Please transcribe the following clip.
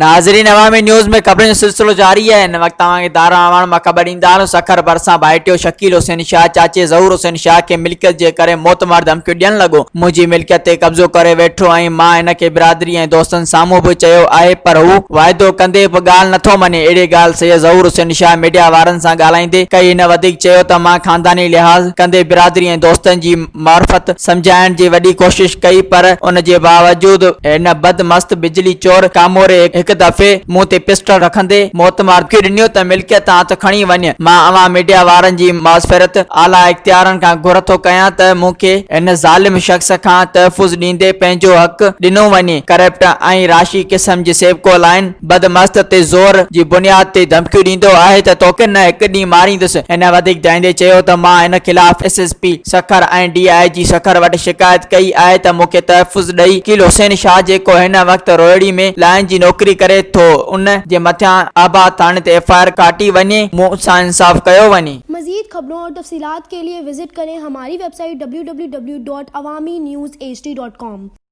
ناظرين عوامي نيوز ۾ خبرن جو سلسلو جاري آهي هن وقت اوهان کي دارا اعواڻ مان خبر ڏيندا هلون سکر ڀرسان ڀائٽيو شڪيل حسين شاهه چاچي ظهور حسين شاهه کي ملڪيت جي ڪري موت مار ڌمڪيون ڏيڻ لڳو منهنجي ملڪيت تي قبضو ڪري ويٺو ۽ مان هن کي برادري ۽ دوستن سامهون به چيو آهي پر هو واعدو ڪندي به ڳالهه نٿو مڃي اهڙي ڳالهه سيد ظهور حسين شاهه ميڊيا وارن سان ڳالهائيندي ڪئي هن وڌيڪ چيو ته مان خانداني لحاظ ڪندي برادري ۽ دوستن جي معرفت سمجهائڻ جي وڏي ڪوشش ڪئي پر ان جي باوجود هن بد مست بجلي چور ڪاموري هڪ دفعي مون تي پسٽل رکندي موتمار ڌمڪي ڏنيو ته ملڪيت تان هٿ کڻي وڃ مان اوهان ميڊيا وارن جي معرفت اعليٰ اختيارن کان گهر ٿو ڪيان ته مون کي هن ظالم شخص کان تحفظ ڏيندي پنهنجو حق ڏنو وڃي ڪرپٽ ۽ راشي قسم جي سيپڪو لائين بد مست تي زور جي بنياد تي ڌمڪيون ڏيندو آهي ته توکي نه هڪ ڏينهن ماريندس. هن وڌيڪ ڌائيندي چيو ته مان هن خلاف S S P Sukkur ۽ D I G Sukkur وٽ شڪايت ڪئي آهي ته مون کي تحفظ ڏئي وڪيل حسين شاهه جيڪو هن وقت روهڙي ۾ لائين جي نوڪري ڪري ٿو ان جي مٿيان آباد ٿاڻي تي ايف I R ڪاٽي وڃي مون سان انصاف ڪيو وڃي. مزيد خبرون اور تفصيلات کے لئے وزٽ کریں ہماری web site www.awamiNewsHD.com.